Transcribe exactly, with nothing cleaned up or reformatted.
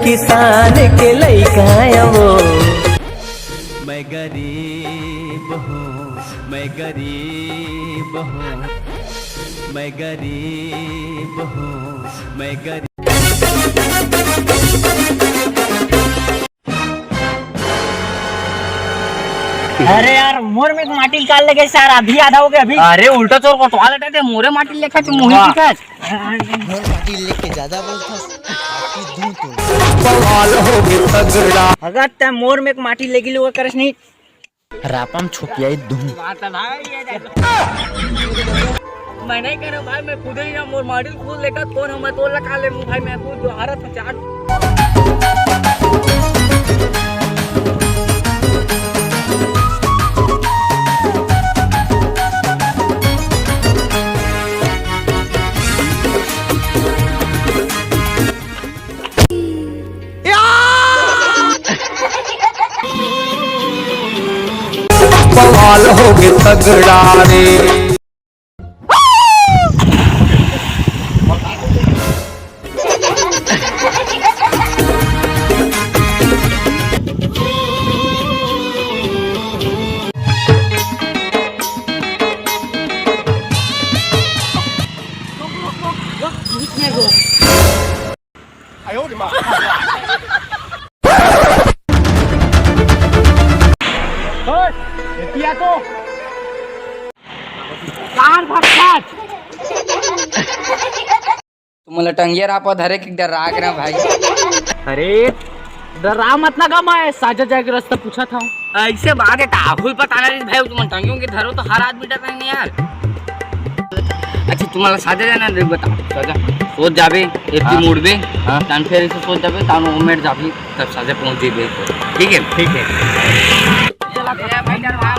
किसान के लइका वो। मैं गरीब हूँ, मैं गरीब हूँ, मैं गरीब हूँ, मैं गरीब। अरे यार, मोर में एक माटी निकाल लगे सार, आधी आधा हो गया अभी। अरे उल्टा चोर को टॉयलेट है, मोरे माटी लेखा तू मुही वाह। दिखा। मोर माटी लेके ज्यादा बोलथस, माटी दूं तू। बवाल हो गए तगड़ा। अगर तै मोर में एक माटी लेगी लोग करस नहीं। रापम छुपियाई दूं। बात है भाई, ये देखो। मैं नहीं करूँ भाई, मैं खुद ही ना मोर माटी खुद लेकर कौन हम तोड़ लगा ले भाई, मैं खुद जो हारत हूँ चाट। बवाल हो गए तगड़ा रे। ओए, एतिया तो। कान फटकाच। तुमन ला टंगिया रापा धरे के डर राग ना भाई। अरे, डरा मत ना गा, मैं साजा जाके रास्ता पूछा था। ऐसे बात है, ताहुल पता नहीं भाई, तुमन टंगियों के धरो तो हर आदमी डर नहीं यार। अच्छा, तुम्हारा साजा जाना देख बता। साजा। सोच जाबे, एती हाँ। मुड़बे, हाँ। तान फिर ऐसे सोच जाबे, तान उमेर जाबे, तब साजा पहुंच जेबे। ठीक है? ठीक है। चला, भाई, डरवा।